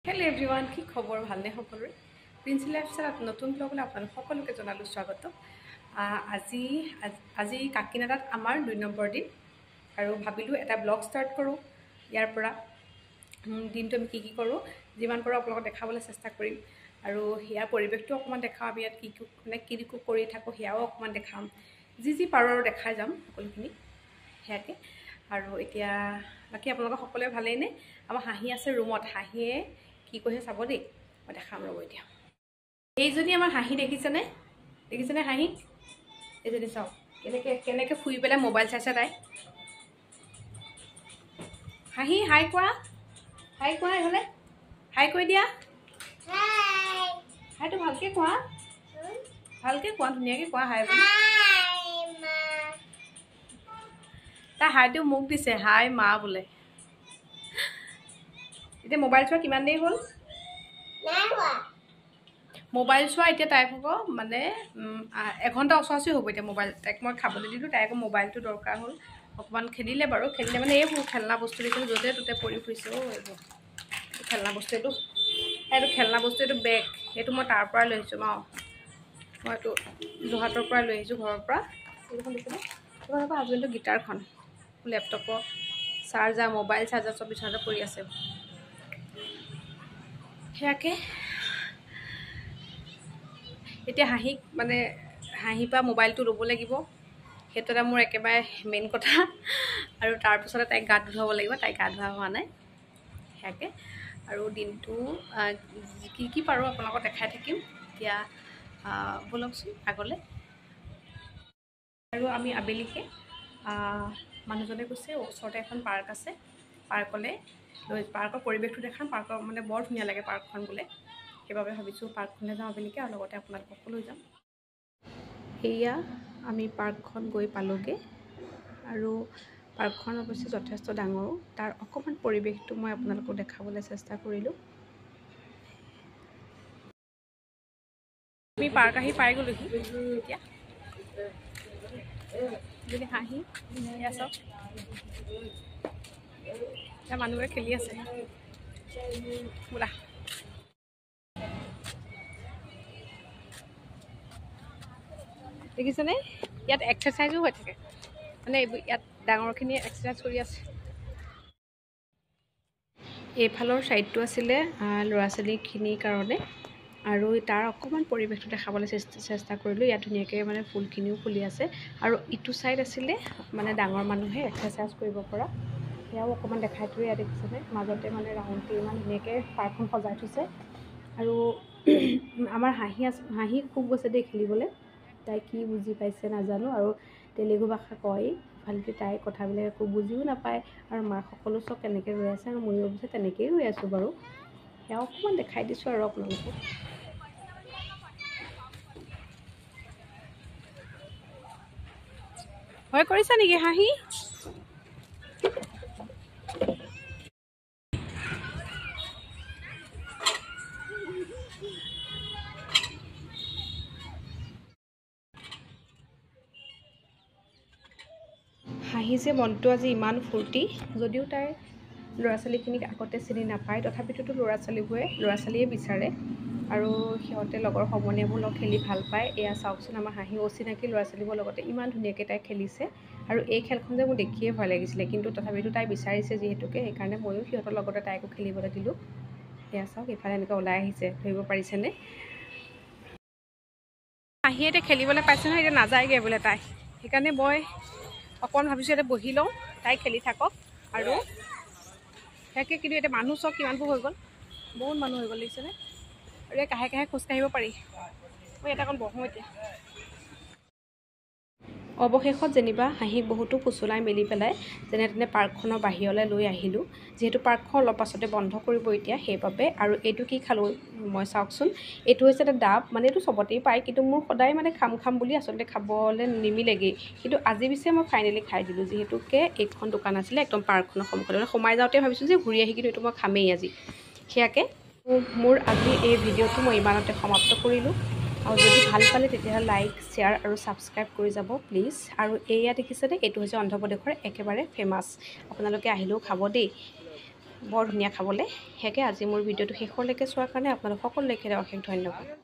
Hello' everyone, কি খবৰ? ভালনে সকলোৰে? প্ৰিন্সি লাইফষ্টাইলত নতুন ব্লগলৈ আপোনালোক সকলোকে জনালোঁ স্বাগতম। আজি আজি কাকিনাডাত আমাৰ 2 নম্বৰ দিন আৰু ভাবিলোঁ এটা ব্লগ ষ্টাৰ্ট কৰোঁ। ইয়াৰ পৰা দিনটো আমি কি কি কৰোঁ যিমান পাৰোঁ আপোনালোকক দেখাবলৈ চেষ্টা কৰিম আৰু ইয়াৰ পৰিৱেশটো অকণমান দেখাম। আমি ইয়াত কি কি মানে কি কৰি থাকোঁ সেয়াও অকণমান দেখাম, যি যি পাৰোঁ আৰু দেখাই যাম সকলোখিনি সেয়াকে। আৰু এতিয়া বাকী আপোনালোকৰ সকলোৱে ভালেই নে? আমাৰ হাঁহি আছে ৰুমত, হাঁহিয়ে কি কৈছে চাব দেই, মই দেখাম ৰ'ব। এতিয়া এইজনী আমাৰ হাঁহি দেখিছেনে? দেখিছেনে হাঁহি? এইজনী চাওক কেনেকৈ কেনেকৈ শুই পেলাই মোবাইল চাইছে তাই। হাঁহি হাই কোৱা, হাই কোৱা, এইফালে হাই কৈ দিয়া। হাইটো ভালকৈ কোৱা, ভালকৈ কোৱা, ধুনীয়াকৈ কোৱা হাই বুলি। তাই হাইটো মোক দিছে, হাই মা বোলে। এতিয়া মোবাইল চোৱা কিমান দেৰি হ'ল? মোবাইল চোৱা এতিয়া তাইক হ'ব মানে এঘণ্টা ওচৰা-ওচৰি হ'ব এতিয়া। মোবাইল তাইক মই খাবলৈ দিলোঁ, তাই আকৌ মোবাইলটো দৰকাৰ হ'ল, অকণমান খেলিলে বাৰু। খেলিলে মানে এইবোৰ খেলনা বস্তু দেখিলোঁ য'তে ত'তে পৰি ফুৰিছে। অ' এইবোৰ খেলনা বস্তু, এইটো এইটো খেলনা বস্তু, এইটো বেগ, সেইটো মই তাৰ পৰা লৈ আহিছোঁ। অঁ, মই এইটো যোৰহাটৰ পৰা লৈ আহিছোঁ, ঘৰৰ পৰা। এইখন দেখিলে এইখন আকৌ হাজবেণ্ডৰ গীটাৰখন, লেপটপৰ চাৰ্জাৰ, মোবাইল চাৰ্জাৰ চব বিচনাতে পৰি আছে। সেয়াকে এতিয়া হাঁহিক মানে হাঁহিৰ পৰা মোবাইলটো ল'ব লাগিব, সেইটো এটা মোৰ একেবাৰে মেইন কথা। আৰু তাৰপিছতে তাইক গা ধুৱাব লাগিব, তাইক গা ধোৱা হোৱা নাই। সেয়াকে আৰু দিনটো কি কি পাৰোঁ আপোনালোকক দেখাই থাকিম। এতিয়া ব'লকচোন আগলৈ। আৰু আমি আবেলিকে মানুহজনে কৈছে ওচৰতে এখন পাৰ্ক আছে, পাৰ্কলৈ লৈ পাৰ্কৰ পৰিৱেশটো দেখাম। পাৰ্কৰ মানে বৰ ধুনীয়া লাগে পাৰ্কখন বোলে, সেইবাবে ভাবিছোঁ পাৰ্কখনলৈ যাওঁ আবেলিকে আৰু লগতে আপোনালোককো লৈ যাম। সেয়া আমি পাৰ্কখন গৈ পালোঁগৈ আৰু পাৰ্কখন অৱশ্যে যথেষ্ট ডাঙৰো। তাৰ অকণমান পৰিৱেশটো মই আপোনালোকক দেখাবলৈ চেষ্টা কৰিলোঁ। আমি পাৰ্ক আহি পাই গ'লোহি। এতিয়া যদি হাঁহি এয়া চাওক, এতিয়া মানুহবোৰে খেলি আছে বোলা। দেখিছেনে? ইয়াত এক্সাৰচাইজো হৈ থাকে, মানে ইয়াত ডাঙৰখিনিয়ে এক্সাৰচাইজ কৰি আছে। এইফালৰ ছাইডটো আছিলে ল'ৰা ছোৱালীখিনিৰ কাৰণে আৰু তাৰ অকণমান পৰিৱেশটো দেখাবলৈ চেষ্টা কৰিলোঁ। ইয়াত ধুনীয়াকৈ মানে ফুলখিনিও ফুলি আছে। আৰু ইটো ছাইড আছিলে মানে ডাঙৰ মানুহে এক্সাৰচাইজ কৰিব পৰা, সেয়াও অকণমান দেখাই থৈ। ইয়াত দেখিছেনে মাজতে মানে ৰাউণ্ডকৈ ইমান ধুনীয়াকৈ পাৰ্কখন সজাই থৈছে। আৰু আমাৰ হাঁহি আছে, হাঁহি খুব গৈছে দেই খেলিবলৈ। তাই কি বুজি পাইছে নাজানো, আৰু তেলেগু ভাষা কয় ভালকৈ, তাই কথাবিলাক একো বুজিও নাপায়। আৰু মাকসকলো চব তেনেকৈ ৰৈ আছে আৰু ময়ো অৱশ্যে তেনেকৈয়ে ৰৈ আছোঁ বাৰু। সেয়া অকণমান দেখাই দিছোঁ আৰু আপোনালোকক। ভয় কৰিছা নেকি হাঁহি? হাঁহি যে মনটো আজি ইমান ফূৰ্তি, যদিও তাই ল'ৰা ছোৱালীখিনিক আগতে চিনি নাপায়, তথাপিতোতো ল'ৰা ছোৱালীবোৰে ল'ৰা ছোৱালীয়ে বিচাৰে আৰু সিহঁতে লগৰ সমনীয়াবোৰ লগত খেলি ভাল পায়। এয়া চাওকচোন আমাৰ হাঁহি অচিনাকি ল'ৰা ছোৱালীবোৰৰ লগতে ইমান ধুনীয়াকৈ তাই খেলিছে। আৰু এই খেলখন যে মোৰ দেখিয়ে ভয় লাগিছিলে, কিন্তু তথাপিতো তাই বিচাৰিছে যিহেতুকে, সেইকাৰণে ময়ো সিহঁতৰ লগতে তাইকো খেলিবলৈ দিলোঁ। এয়া চাওক ইফালে এনেকৈ ওলাই আহিছে, ধৰিব পাৰিছেনে? হাঁহিয়ে এতিয়া খেলিবলৈ পাইছে নহয়, এতিয়া নাযায়গৈ বোলে তাই। সেইকাৰণে মই অকণ ভাবিছোঁ ইয়াতে বহি লওঁ, তাই খেলি থাকক। আৰু সেয়াকে কিন্তু এতিয়া মানুহ চব কিমানবোৰ হৈ গ'ল, বহুত মানুহ হৈ গ'ল দেখিছেনে? আৰু ইয়াত কাহে কাহে খোজকাঢ়িব পাৰি। মই ইয়াতে অকণ বহোঁ এতিয়া। অৱশেষত যেনিবা হাঁহিক বহুতো ফুচুলাই মেলি পেলাই যেনে তেনে পাৰ্কখনৰ বাহিৰলৈ লৈ আহিলোঁ। যিহেতু পাৰ্কখন অলপ পাছতে বন্ধ কৰিব এতিয়া, সেইবাবে। আৰু এইটো কি খালোঁ মই চাওকচোন, এইটো হৈছে এটা ডাব, মানে এইটো চবতেই পায়, কিন্তু মোৰ সদায় মানে খাম খাম বুলি আচলতে খাবলৈ নিমিলেগেই। কিন্তু আজি পিছে মই ফাইনেলি খাই দিলোঁ, যিহেতুকে এইখন দোকান আছিলে একদম পাৰ্কখনৰ সন্মুখতে। মানে সোমাই যাওঁতে ভাবিছোঁ যে ঘূৰি আহি কিন্তু এইটো মই খামেই আজি। সেয়াকে মোৰ আজি এই ভিডিঅ'টো মই ইমানতে সমাপ্ত কৰিলোঁ। আৰু যদি ভাল পালে তেতিয়াহ'লে লাইক, শ্বেয়াৰ আৰু ছাবস্ক্ৰাইব কৰি যাব প্লিজ। আৰু এয়া দেখিছেনে, এইটো হৈছে অন্ধ্ৰপ্ৰদেশৰ একেবাৰে ফেমাছ, আপোনালোকে আহিলেও খাব দেই। বৰ ধুনীয়া খাবলৈ। সেয়াকে আজি মোৰ ভিডিঅ'টো শেষলৈকে চোৱাৰ কাৰণে আপোনালোক সকলোলৈকে অশেষ ধন্যবাদ।